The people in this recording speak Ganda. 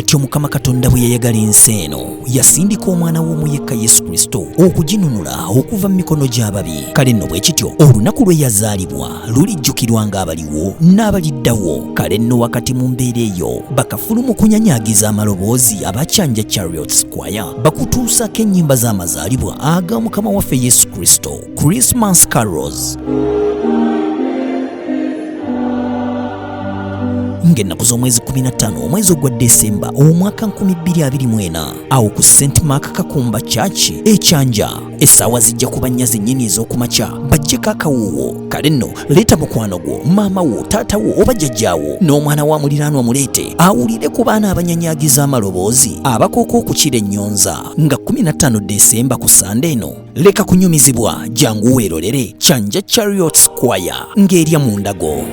Bw'atyo Mukama Katonda bwe yayagala ensi eno, yasindika Omwana we omu yekka Yesu Kristo okuginunula okuva mu mikono gy'ababi. Kale nno bwe kityo olunaku lwe yazaalibwa lulijjukirwa ng'abaliwo n'abaliddawo. Kale nno wakati mu mbeera eyo, bakafulu mu kunyanyaagiza amaloboozi aba Kyanja Chariots Choir bakutuusaako ennyimba z'amazaalibwa aga Mukama waffe Yesu Kristo, Christmas Carols. Ng'ennaku z'omwezi 15 omwezi ogwa Desemba omwaka 2024 awo ku St Mark Kakumba Church e Kyanja, essaawa zijja kuba nnya zennyini ez'okumakya. Bajjeko akawuuwo. Kale nno leeta mukwano gwo, maama wo, taata wo oba jjajjaawo n'omwana wa muliraanwa muleete awulire ku baana abanyanyagiza amaloboozi abakooka okukira ennyonza nga 15 Desemba ku Sande eno. Leka kunyumizibwa, jangu weerolere Kyanja Chariots Choir ng'erya mu ndago.